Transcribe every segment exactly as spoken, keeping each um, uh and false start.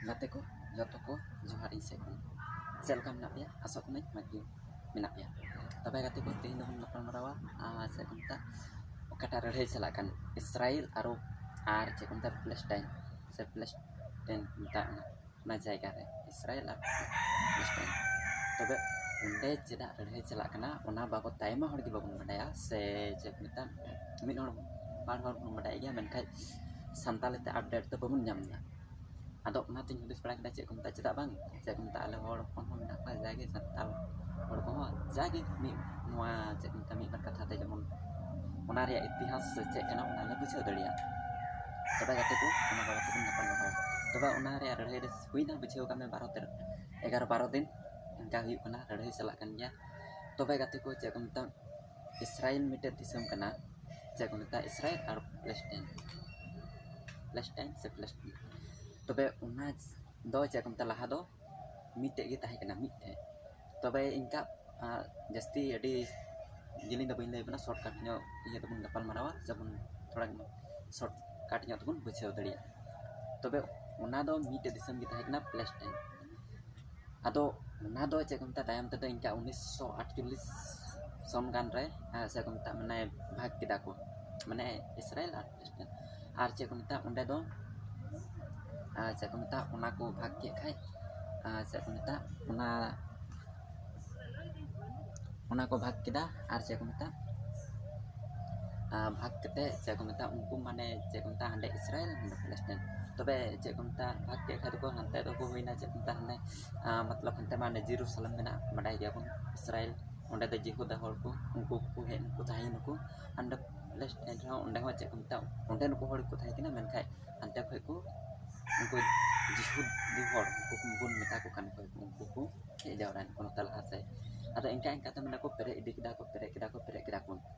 ᱜᱟᱛᱮ ᱠᱚ, ᱡᱚᱛᱚ ᱠᱚ ᱡᱚᱦᱟᱨ ᱤᱧ ᱥᱮᱫ ᱠᱷᱚᱱ᱾ ᱪᱮᱫ ᱞᱮᱠᱟ ᱢᱮᱱᱟᱜ ᱯᱮᱭᱟ? ᱟᱥᱚᱜ ᱠᱟᱹᱱᱟᱹᱧ ᱢᱚᱡᱽ ᱜᱮ ᱢᱮᱱᱟᱜ ᱯᱮᱭᱟ᱾ ᱛᱚᱵᱮ ᱜᱟᱛᱮ ᱠᱚ, ᱛᱮᱦᱮᱧ ᱫᱚᱵᱚᱱ ᱜᱟᱯᱟᱞ ᱢᱟᱨᱟᱣᱟ, ᱟᱨ ᱪᱮᱫ ᱠᱚ ᱢᱮᱛᱟᱜ, ᱚᱠᱟᱴᱟᱜ ᱞᱟᱹᱲᱦᱟᱹᱭ ᱪᱟᱞᱟᱜ ᱠᱟᱱ, ᱤᱥᱨᱟᱭᱮᱞ ᱟᱨᱚ, ᱟᱨ ᱪᱮᱫ ᱠᱚ ᱢᱮᱛᱟᱜ, ᱯᱞᱮᱥᱴᱟᱭᱤᱱ ᱥᱮ ᱯᱞᱮᱥᱴᱟᱭᱤᱱ ᱢᱮᱛᱟᱜ ᱠᱟᱱᱟ, ᱚᱱᱟ ᱡᱟᱭᱜᱟ ᱨᱮ ᱤᱥᱨᱟᱭᱮᱞ ᱟᱨ ᱯᱞᱮᱥᱴᱟᱭᱤᱱ᱾ ᱛᱚᱵᱮ ᱚᱸᱰᱮ ᱪᱮᱫᱟᱜ ᱞᱟᱹᱲᱦᱟᱹᱭ ᱪᱟᱞᱟᱜ ᱠᱟᱱᱟ, ᱚᱱᱟ ᱵᱟᱵᱚᱫ ᱛᱮ ᱟᱭᱢᱟ ᱦᱚᱲ ᱜᱮ ᱵᱟᱵᱚᱱ ᱵᱟᱰᱟᱭᱟ, ᱥᱮ ᱪᱮᱫ ᱠᱚ ᱢᱮᱛᱟᱜ, ᱢᱤᱫ ᱦᱚᱲ ᱵᱟᱨ ᱦᱚᱲ ᱵᱚᱱ ᱵᱟᱰᱟᱭ ᱜᱮᱭᱟ, ᱢᱮᱱᱠᱷᱟᱱ ᱥᱟᱱᱛᱟᱲᱤ ᱛᱮ ᱟᱯᱰᱮᱴ ᱫᱚ ᱵᱟᱵᱚᱱ ᱧᱟᱢ ᱮᱫᱟ᱾ ᱟᱫᱚ ᱚᱱᱟᱛᱤᱧ ᱦᱩᱫᱤᱥ ᱵᱟᱲᱟ ᱠᱮᱫᱟ, ᱪᱮᱫ ᱠᱚ ᱢᱮᱛᱟᱜ, ᱪᱮᱫᱟᱜ ᱵᱟᱝ, ᱪᱮᱫ ᱠᱚ ᱢᱮᱛᱟᱜ, ᱟᱞᱮ ᱦᱚᱲ ᱦᱚᱯᱚᱱ ᱦᱚᱸ ᱢᱮᱱᱟᱜ ᱠᱚᱣᱟ, ᱡᱟᱜᱮ ᱥᱟᱱᱛᱟᱲ ᱦᱚᱲ ᱠᱚᱦᱚᱸ ᱡᱟᱜᱮ ᱢᱤᱫ, ᱱᱚᱣᱟ ᱪᱮᱫ ᱠᱚ ᱢᱮᱛᱟᱜ, ᱢᱤᱫ ᱵᱟᱨ ᱠᱟᱛᱷᱟ ᱛᱮ ᱡᱮᱢᱚᱱ ᱚᱱᱟ ᱨᱮᱭᱟᱜ ᱤᱛᱤᱦᱟᱥ ᱥᱮ ᱪᱮᱫ ᱠᱟᱱᱟ, ᱚᱱᱟ ᱞᱮ ᱵᱩᱡᱷᱟᱹᱣ ᱫᱟᱲᱮᱭᱟᱜᱼᱟ᱾ ᱛᱚᱵᱮ ᱜᱟᱛᱮ ᱠᱚ, ᱚᱱᱟ ᱵᱟᱵᱚᱫ ᱛᱮᱵᱚᱱ ᱜᱟᱯᱟᱞ ᱢᱟᱨᱟᱣᱟ᱾ ᱛᱚᱵᱮ ᱚᱱᱟ ᱨᱮᱭᱟᱜ ᱞᱟᱹᱲᱦᱟᱹᱭ ᱨᱮ ᱦᱩᱭᱱᱟ, ᱵᱩᱡᱷᱟᱹᱣ ᱠᱟᱜ ᱢᱮ, ᱵᱟᱨᱚ ᱛᱮᱨᱚ, ᱮᱜᱟᱨᱚ ᱵᱟᱨᱚ ᱫᱤᱱ ᱤᱱᱠᱟ ᱦᱩᱭᱩᱜ ᱠᱟᱱᱟ, ᱞᱟᱹᱲᱦᱟᱹᱭ ᱪᱟᱞᱟᱜ ᱠᱟᱱ ᱜᱮᱭᱟ᱾ ᱛᱚᱵᱮ ᱜᱟᱛᱮ ᱠᱚ, ᱪᱮᱫ ᱠᱚ ᱢᱮᱛᱟᱜ, ᱤᱥᱨᱟᱭᱮᱞ ᱢᱤᱫᱴᱮᱱ ᱫᱤᱥᱚᱢ ᱠᱟᱱᱟ, ᱪᱮᱫ ᱠᱚ ᱢᱮᱛᱟᱜ, ᱤᱥᱨᱟᱭᱮᱞ ᱟᱨ ᱯᱞᱮᱥᱴᱟᱭᱤᱱ, ᱯᱞᱮᱥᱴᱟᱭᱤᱱ ᱥᱮ ᱯᱞᱮᱥᱴᱟᱭᱤᱱ᱾ ᱛᱚᱵᱮ ᱚᱱᱟ ᱫᱚ ᱪᱮᱫ ᱠᱚ ᱢᱮᱛᱟᱜ, ᱞᱟᱦᱟ ᱫᱚ ᱢᱤᱫᱴᱮᱡ ᱜᱮ ᱛᱟᱦᱮᱸ ᱠᱟᱱᱟ, ᱢᱤᱫᱴᱮᱡ᱾ ᱛᱚᱵᱮ ᱤᱱᱠᱟ, ᱟᱨ ᱡᱟᱹᱥᱛᱤ ᱟᱹᱰᱤ ᱡᱮᱞᱮᱧ ᱫᱚ ᱵᱟᱹᱧ ᱞᱟᱹᱭ ᱟᱵᱚᱱᱟ, ᱥᱚᱨᱴᱠᱟᱴ ᱧᱚᱜ ᱤᱭᱟᱹ ᱛᱮᱵᱚᱱ ᱜᱟᱯᱟᱞ ᱢᱟᱨᱟᱣᱟ, ᱡᱮᱢᱚᱱ ᱛᱷᱚᱲᱟ ᱥᱚᱨᱴᱠᱟᱴ ᱧᱚᱜ ᱛᱮᱵᱚᱱ ᱵᱩᱡᱷᱟᱹᱣ ᱫᱟᱲᱮᱭᱟᱜᱼᱟ᱾ ᱛᱚᱵᱮ ᱚᱱᱟ ᱫᱚ ᱢᱤᱫᱴᱮᱡ ᱫᱤᱥᱚᱢ ᱜᱮ ᱛᱟᱦᱮᱸ ᱠᱟᱱᱟ, ᱯᱞᱮᱥᱴᱟᱭᱤᱱ᱾ ᱟᱫᱚ ᱚᱱᱟ ᱫᱚ ᱪᱮᱫ ᱠᱚ ᱢᱮᱛᱟᱜᱼᱟ, ᱛᱟᱭᱚᱢ ᱛᱮᱫᱚ ᱤᱱᱠᱟ ᱩᱱᱤᱥᱥᱚ ᱟᱴᱪᱚᱞᱞᱤᱥ ᱥᱚᱱ ᱜᱟᱱ ᱨᱮ, ᱟᱨ ᱪᱮᱫ ᱠᱚ ᱢᱮᱛᱟᱜᱼᱟ, ᱢᱟᱱᱮ ᱵᱷᱟᱜᱽ ᱠᱮᱫᱟ ᱠᱚ, ᱢᱟᱱᱮ ᱤᱥᱨᱟᱭᱮᱞ ᱟᱨ ᱯᱞᱮᱥᱴᱟᱭᱤᱱ᱾ ᱟᱨ ᱪᱮᱫ ᱠᱚ ᱢᱮᱛᱟᱜᱼᱟ, ᱚᱸᱰᱮ ᱫᱚ, ᱟᱨ ᱪᱮᱫ ᱠᱚ ᱢᱮᱛᱟᱜᱼᱟ, ᱚᱱᱟ ᱠᱚ ᱵᱷᱟᱜᱽ ᱠᱮᱫ ᱠᱷᱟᱡ, ᱟᱨ ᱪᱮᱫ ᱠᱚ ᱢᱮᱛᱟᱜᱼᱟ, ᱚᱱᱟ, ᱚᱱᱟ ᱠᱚ ᱵᱷᱟᱜᱽ ᱠᱮᱫᱟ᱾ ᱟᱨ ᱪᱮᱫ ᱠᱚ ᱢᱮᱛᱟᱜᱼᱟ, ᱟᱨ ᱵᱷᱟᱜᱽ ᱠᱟᱛᱮ ᱪᱮᱫ ᱠᱚ ᱢᱮᱛᱟᱜᱼᱟ, ᱩᱱᱠᱩ ᱢᱟᱱᱮ ᱪᱮᱫ ᱠᱚ ᱢᱮᱛᱟᱜᱼᱟ, ᱦᱟᱸᱰᱮ ᱤᱥᱨᱟᱭᱮᱞ, ᱦᱟᱸᱰᱮ ᱯᱞᱮᱥᱴᱟᱭᱤᱱ᱾ ᱛᱚᱵᱮ ᱪᱮᱫ ᱠᱚ ᱢᱮᱛᱟᱜᱼᱟ, ᱵᱷᱟᱜᱽ ᱠᱮᱫ ᱠᱷᱟᱡ ᱫᱚᱠᱚ, ᱦᱟᱱᱛᱮ ᱫᱚᱠᱚ ᱦᱩᱭᱱᱟ ᱪᱮᱫ ᱠᱚ ᱢᱮᱛᱟᱜᱼᱟ, ᱦᱟᱱᱮ, ᱟᱨ ᱢᱚᱛᱞᱚᱵ ᱦᱟᱱᱛᱮ ᱢᱟ ᱦᱟᱱᱮ ᱡᱮᱨᱩᱥᱟᱞᱮᱢ ᱢᱮᱱᱟᱜ, ᱵᱟᱰᱟᱭ ᱜᱮᱭᱟᱵᱚᱱ, ᱤᱥᱨᱟᱭᱮᱞ, ᱚᱸᱰᱮ ᱫᱚ ᱡᱤᱦᱩᱫᱟ ᱦᱚᱲ ᱠᱚ, ᱩᱱᱠᱩ ᱠᱚᱠᱚ ᱦᱮᱡ, ᱩᱱᱠᱩ ᱛᱟᱦᱮᱸᱭᱮᱱᱟᱠᱚ᱾ ᱦᱟᱸᱰᱮ ᱯᱞᱮᱥᱴᱟᱭᱤᱱ ᱨᱮᱦᱚᱸ, ᱚᱸᱰᱮ ᱦᱚᱸ ᱪᱮᱫ ᱠᱚ ᱢᱮᱛᱟᱜᱼᱟ, ᱚᱸᱰᱮ ᱱᱩᱠᱩ ᱦᱚᱲ ᱜᱮᱠᱚ ᱛᱟᱦᱮᱸ ᱠᱟᱱᱟ, ᱢᱮᱱᱠᱷᱟᱡ ᱦᱟᱱᱛᱮ ᱠᱷᱚᱡ ᱠᱚ, ᱩᱱᱠᱩ ᱡᱤᱦᱩᱫᱤ ᱦᱚᱲ, ᱩᱱᱠᱩ ᱵᱚᱱ ᱢᱮᱛᱟ ᱠᱚ ᱠᱟᱱ ᱠᱷᱚᱡ, ᱩᱱᱠᱩ ᱠᱚ ᱦᱮᱡ ᱡᱟᱣᱨᱟᱭᱮᱱᱟ ᱠᱚ ᱱᱚᱛᱮ ᱞᱟᱦᱟ ᱥᱮᱫ᱾ ᱟᱫᱚ ᱤᱱᱠᱟ ᱤᱱᱠᱟ ᱛᱮ ᱢᱟᱱᱮ ᱠᱚ ᱯᱮᱨᱮᱡ ᱤᱫᱤ ᱠᱮᱫᱟ ᱠᱚ, ᱯᱮᱨᱮᱡ ᱠᱮᱫᱟ ᱠᱚ, ᱯᱮᱨᱮᱡ ᱠᱮᱫᱟ ᱠᱚ᱾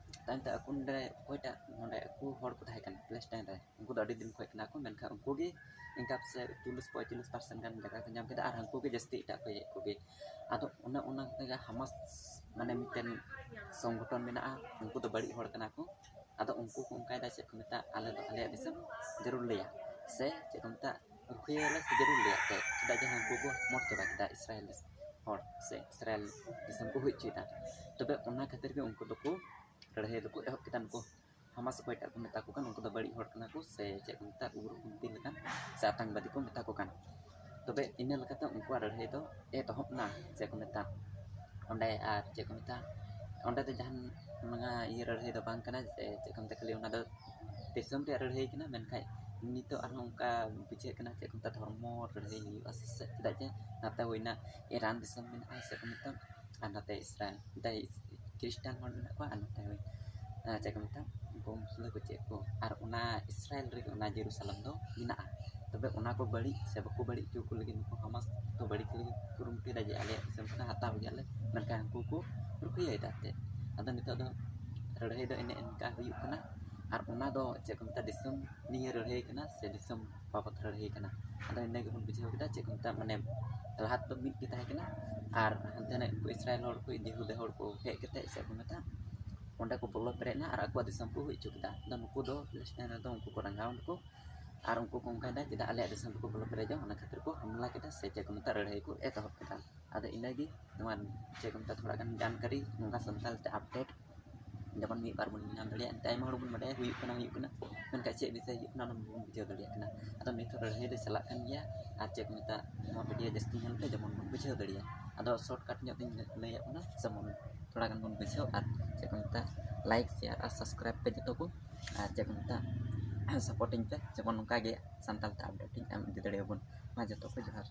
ᱛᱟᱭᱚᱢ ᱛᱮ ᱟᱠᱚ ᱱᱚᱰᱮ ᱚᱠᱚᱭᱴᱟᱜ ᱱᱚᱰᱮ ᱟᱠᱚ ᱦᱚᱲ ᱠᱚ ᱛᱟᱦᱮᱸ ᱠᱟᱱᱟ ᱯᱞᱮᱥᱴᱟᱭᱤᱱ ᱨᱮ, ᱩᱱᱠᱩ ᱫᱚ ᱟᱹᱰᱤ ᱫᱤᱱ ᱠᱷᱚᱡ ᱠᱟᱱᱟ ᱠᱚ, ᱢᱮᱱᱠᱷᱟᱱ ᱩᱱᱠᱩ ᱜᱮ ᱤᱱᱠᱟ ᱥᱮ ᱪᱚᱞᱞᱤᱥ ᱯᱚᱸᱭᱛᱟᱞᱞᱤᱥ ᱯᱟᱨᱥᱮᱱᱴ ᱜᱟᱱ ᱡᱟᱭᱜᱟ ᱠᱚ ᱧᱟᱢ ᱠᱮᱫᱟ, ᱟᱨ ᱦᱟᱱᱠᱩ ᱜᱮ ᱡᱟᱹᱥᱛᱤ ᱮᱴᱟᱜ ᱠᱚ ᱤᱭᱟᱹ ᱠᱚᱜᱮ᱾ ᱟᱫᱚ ᱚᱱᱮ ᱚᱱᱟ ᱛᱮᱜᱮ ᱦᱟᱢᱟᱥ ᱢᱟᱱᱮ ᱢᱤᱫᱴᱮᱱ ᱥᱚᱝᱜᱚᱴᱷᱚᱱ ᱢᱮᱱᱟᱜᱼᱟ, ᱩᱱᱠᱩ ᱫᱚ ᱵᱟᱹᱲᱤᱡ ᱦᱚᱲ ᱠᱟᱱᱟ ᱠᱚ᱾ ᱟᱫᱚ ᱩᱱᱠᱩ ᱠᱚ ᱚᱱᱠᱟᱭᱮᱫᱟ, ᱪᱮᱫ ᱠᱚ ᱢᱮᱛᱟᱜᱼᱟ, ᱟᱞᱮ ᱫᱚ ᱟᱞᱮᱭᱟᱜ ᱫᱤᱥᱚᱢ ᱡᱟᱹᱨᱩᱲ ᱞᱮᱭᱟ, ᱥᱮ ᱪᱮᱫ ᱠᱚ ᱢᱮᱛᱟᱜᱼᱟ, ᱨᱩᱠᱷᱤᱭᱟᱹᱭᱟᱞᱮ ᱥᱮ ᱡᱟᱹᱨᱩᱲ ᱞᱮᱭᱟ ᱛᱮ, ᱪᱮᱫᱟᱜ ᱡᱮ ᱦᱟᱹᱱᱠᱩ ᱠᱚ ᱢᱚᱨ ᱪᱟᱵᱟ ᱠᱮᱫᱟ ᱤᱥᱨᱟᱭᱮᱞ ᱦᱚᱲ ᱥᱮ ᱤᱥᱨᱟᱭᱮᱞ ᱫᱤᱥᱚᱢ ᱠᱚ ᱦᱩᱭ ᱦᱚᱪᱚᱭᱮᱫᱟ᱾ ᱛᱚᱵᱮ ᱚᱱᱟ ᱠᱷᱟᱹᱛᱤᱨ ᱜᱮ ᱩᱱᱠᱩ ᱫᱚᱠᱚ ᱞᱟᱹᱲᱦᱟᱹᱭ ᱫᱚᱠᱚ ᱮᱦᱚᱵ ᱠᱮᱫᱟ᱾ ᱱᱩᱠᱩ ᱦᱟᱢᱟᱥ ᱚᱠᱚᱭᱴᱟᱜ ᱠᱚ ᱢᱮᱛᱟ ᱠᱚ ᱠᱟᱱ, ᱩᱱᱠᱩ ᱫᱚ ᱵᱟᱹᱲᱤᱡ ᱦᱚᱲ ᱠᱟᱱᱟ ᱠᱚ ᱥᱮ ᱪᱮᱫ ᱠᱚ ᱢᱮᱛᱟᱜ, ᱩᱜᱽᱨᱚᱯᱚᱱᱛᱷᱤ ᱞᱮᱠᱟᱱ ᱥᱮ ᱟᱛᱟᱝᱵᱟᱫᱤ ᱠᱚ ᱢᱮᱛᱟ ᱠᱚ ᱠᱟᱱ᱾ ᱛᱚᱵᱮ ᱤᱱᱟᱹ ᱞᱮᱠᱟᱛᱮ ᱩᱱᱠᱩᱣᱟᱜ ᱞᱟᱹᱲᱦᱟᱹᱭ ᱫᱚ ᱮᱛᱚᱦᱚᱵ ᱮᱱᱟ, ᱪᱮᱫ ᱠᱚ ᱢᱮᱛᱟᱜ, ᱚᱸᱰᱮ ᱟᱨ ᱪᱮᱫ ᱠᱚ ᱢᱮᱛᱟᱜ, ᱚᱸᱰᱮ ᱫᱚ ᱡᱟᱦᱟᱱ ᱚᱱᱟ ᱤᱭᱟᱹ ᱞᱟᱹᱲᱦᱟᱹᱭ ᱫᱚ ᱵᱟᱝ ᱠᱟᱱᱟ, ᱡᱮ ᱪᱮᱫ ᱠᱚ ᱢᱮᱛᱟᱜ, ᱠᱷᱟᱹᱞᱤ ᱚᱱᱟ ᱫᱚ ᱫᱤᱥᱚᱢ ᱨᱮᱭᱟᱜ ᱞᱟᱹᱲᱦᱟᱹᱭ ᱠᱟᱱᱟ᱾ ᱢᱮᱱᱠᱷᱟᱱ ᱱᱤᱛᱚᱜ ᱟᱨᱦᱚᱸ ᱚᱱᱠᱟ ᱵᱩᱡᱷᱟᱹᱜ ᱠᱟᱱᱟ, ᱪᱮᱫ ᱠᱚ ᱢᱮᱛᱟᱜ, ᱫᱷᱚᱨᱢᱚ ᱞᱟᱹᱲᱦᱟᱹᱭ ᱦᱩᱭᱩᱜᱼᱟ ᱥᱮ ᱪᱮᱫ? ᱪᱮᱫᱟᱜ ᱡᱮ ᱱᱟᱛᱮ ᱦᱩᱭᱱᱟ ᱤᱨᱟᱱ ᱫᱤᱥᱚᱢ ᱢᱮᱱᱟᱜᱼᱟ, ᱪᱮᱫ ᱠᱚ ᱢᱮᱛᱟᱜ, ᱟᱨ ᱱᱟᱛᱮ ᱤᱥᱨᱟᱭᱮᱞ, ᱱᱟᱛᱮ ᱠᱷᱨᱤᱥᱴᱟᱱ ᱦᱚᱲ ᱢᱮᱱᱟᱜ ᱠᱚᱣᱟ, ᱟᱨ ᱱᱟᱛᱮ ᱦᱩᱭ, ᱪᱮᱫ ᱠᱚ ᱢᱮᱛᱟᱜ, ᱩᱱᱠᱩ ᱢᱩᱥᱞᱟᱹ ᱠᱚ ᱪᱮᱫ ᱠᱚ, ᱟᱨ ᱚᱱᱟ ᱤᱥᱨᱟᱭᱮᱞ ᱨᱮᱜᱮ ᱚᱱᱟ ᱡᱮᱨᱩᱥᱟᱞᱮᱢ ᱫᱚ ᱢᱮᱱᱟᱜᱼᱟ᱾ ᱛᱚᱵᱮ ᱚᱱᱟ ᱠᱚ ᱵᱟᱹᱲᱤᱡ ᱥᱮ ᱵᱟᱠᱚ ᱵᱟᱹᱲᱤᱡ ᱦᱚᱪᱚ ᱠᱚ ᱞᱟᱹᱜᱤᱫ ᱱᱩᱠᱩ ᱦᱟᱢᱟᱥ ᱫᱚ ᱵᱟᱹᱲᱤᱡ ᱠᱚ ᱞᱟᱹᱜᱤᱫ ᱠᱩᱨᱩᱢᱩᱴᱩᱭᱮᱫᱟ ᱡᱮ ᱟᱞᱮᱭᱟᱜ ᱫᱤᱥᱚᱢ ᱠᱟᱱᱟ, ᱦᱟᱛᱟᱣ ᱜᱮᱭᱟᱞᱮ, ᱢᱮᱱᱠᱷᱟᱱ ᱩᱱᱠᱩ ᱠᱚ ᱨᱩᱠᱷᱤᱭᱟᱹᱭᱮᱫᱟ ᱮᱱᱛᱮᱫ᱾ ᱟᱫᱚ ᱱᱤᱛᱚᱜ ᱫᱚ ᱞᱟᱹᱲᱦᱟᱹᱭ ᱫᱚ ᱮᱱᱮ ᱮᱱᱠᱟ ᱦᱩᱭᱩᱜ ᱠᱟᱱᱟ, ᱟᱨ ᱚᱱᱟ ᱫᱚ ᱪᱮᱫ ᱠᱚ ᱢᱮᱛᱟᱜᱼᱟ, ᱫᱤᱥᱚᱢ ᱱᱤᱭᱟᱹ ᱞᱟᱹᱲᱦᱟᱹᱭ ᱠᱟᱱᱟ ᱥᱮ ᱫᱤᱥᱚᱢ ᱵᱟᱵᱚᱛ ᱞᱟᱹᱲᱦᱟᱹᱭ ᱠᱟᱱᱟ᱾ ᱟᱫᱚ ᱤᱱᱟᱹ ᱜᱮᱵᱚᱱ ᱵᱩᱡᱷᱟᱹᱣ ᱠᱮᱫᱟ, ᱪᱮᱫ ᱠᱚ ᱢᱮᱛᱟᱜᱼᱟ, ᱢᱟᱱᱮ ᱞᱟᱦᱟ ᱛᱮᱫᱚ ᱢᱤᱫ ᱜᱮ ᱛᱟᱦᱮᱸ ᱠᱟᱱᱟ, ᱟᱨ ᱦᱟᱱᱛᱮ ᱱᱟᱜ ᱩᱱᱠᱩ ᱤᱥᱨᱟᱭᱮᱞ ᱦᱚᱲ ᱠᱚ, ᱡᱤᱦᱩᱫᱟ ᱦᱚᱲ ᱠᱚ ᱦᱮᱡ ᱠᱟᱛᱮᱫ ᱪᱮᱫ ᱠᱚ ᱢᱮᱛᱟᱜᱼᱟ, ᱚᱸᱰᱮ ᱠᱚ ᱵᱚᱞᱚ ᱯᱮᱨᱮᱡ ᱮᱱᱟ ᱟᱨ ᱟᱠᱚᱣᱟᱜ ᱫᱤᱥᱚᱢ ᱠᱚ ᱦᱩᱭ ᱦᱚᱪᱚ ᱠᱮᱫᱟ᱾ ᱟᱫᱚ ᱱᱩᱠᱩ ᱫᱚ ᱯᱷᱤᱞᱤᱥᱛᱤᱱ ᱨᱮᱫᱚ ᱩᱱᱠᱩ ᱠᱚ ᱨᱟᱸᱜᱟᱣ ᱮᱱ ᱠᱚ, ᱟᱨ ᱩᱱᱠᱩ ᱠᱚ ᱚᱱᱠᱟᱭᱮᱫᱟ, ᱪᱮᱫᱟᱜ ᱟᱞᱮᱭᱟᱜ ᱫᱤᱥᱚᱢ ᱨᱮᱠᱚ ᱵᱚᱞᱚ ᱯᱮᱨᱮᱡᱚᱜ, ᱚᱱᱟ ᱠᱷᱟᱹᱛᱤᱨ ᱠᱚ ᱦᱟᱢᱞᱟ ᱠᱮᱫᱟ ᱥᱮ ᱪᱮᱫ ᱠᱚ ᱢᱮᱛᱟᱜᱼᱟ, ᱞᱟᱹᱲᱦᱟᱹᱭ ᱠᱚ ᱮᱛᱚᱦᱚᱵ ᱠᱮᱫᱟ᱾ ᱟᱫᱚ ᱤᱱᱟᱹᱜᱮ ᱱᱚᱣᱟ ᱪᱮᱫ ᱠᱚ ᱢᱮᱛᱟᱜᱼᱟ, ᱛᱷᱚᱲᱟ ᱜᱟᱱ ᱡᱟᱱᱠᱟᱨᱤ, ᱱᱚᱝᱠᱟ ᱥᱟᱱᱛᱟᱲ ᱛᱮ ᱟᱯᱰᱮᱴ ᱡᱮᱢᱚᱱ ᱢᱤᱫ ᱵᱟᱨ ᱵᱚᱱ ᱧᱟᱢ ᱫᱟᱲᱮᱭᱟᱜᱼᱟ᱾ ᱮᱱᱛᱮ ᱟᱭᱢᱟ ᱦᱚᱲ ᱵᱚᱱ ᱵᱟᱰᱟᱭᱟ ᱦᱩᱭᱩᱜ ᱠᱟᱱᱟ, ᱦᱩᱭᱩᱜ ᱠᱟᱱᱟ, ᱢᱮᱱᱠᱷᱟᱱ ᱪᱮᱫ ᱵᱤᱥᱚᱭ ᱦᱩᱭᱩᱜ ᱠᱟᱱᱟ ᱚᱱᱟ ᱵᱚᱱ ᱵᱩᱡᱷᱟᱹᱣ ᱫᱟᱲᱮᱭᱟᱜ ᱠᱟᱱᱟ᱾ ᱟᱫᱚ ᱱᱤᱛᱚᱜ ᱞᱟᱹᱲᱦᱟᱹᱭ ᱫᱚ ᱪᱟᱞᱟᱜ ᱠᱟᱱ ᱜᱮᱭᱟ, ᱟᱨ ᱪᱮᱫ ᱠᱚ ᱢᱮᱛᱟᱜᱼᱟ, ᱱᱚᱣᱟ ᱵᱷᱤᱰᱤᱭᱳ ᱡᱟᱹᱥᱛᱤ ᱧᱮᱞ ᱯᱮ, ᱡᱮᱢᱚᱱ ᱵᱚᱱ ᱵᱩᱡᱷᱟᱹᱣ ᱫᱟᱲᱮᱭᱟᱜᱼᱟ᱾ ᱟᱫᱚ ᱥᱚᱨᱴᱠᱟᱴ ᱧᱚᱜ ᱛᱤᱧ ᱞᱟᱹᱭᱟᱜ ᱠᱟᱱᱟ, ᱡᱮᱢᱚᱱ ᱛᱷᱚᱲᱟ ᱜᱟᱱ ᱵᱚᱱ ᱵᱩᱡᱷᱟᱹᱣ, ᱟᱨ ᱪᱮᱫ ᱠᱚ ᱢᱮᱛᱟᱜᱼᱟ, ᱞᱟᱭᱤᱠ, ᱥᱮᱭᱟᱨ ᱟᱨ ᱥᱟᱵᱥᱠᱨᱟᱭᱤᱵ ᱯᱮ ᱡᱚᱛᱚ ᱠᱚ, ᱟᱨ ᱪᱮᱫ ᱠᱚ ᱢᱮᱛᱟᱜᱼᱟ, ᱥᱟᱯᱳᱨᱴᱤᱧ ᱯᱮ, ᱡᱮᱢᱚᱱ ᱱᱚᱝᱠᱟ ᱜᱮ ᱥᱟᱱᱛᱟᱲ ᱛᱮ ᱟᱯᱰᱮᱴ ᱤᱧ ᱮᱢ ᱤᱫᱤ ᱫᱟᱲᱮᱭᱟᱵᱚᱱ᱾ ᱢᱟ ᱡᱚᱛᱚ ᱠᱚ ᱡᱚᱦᱟᱨ᱾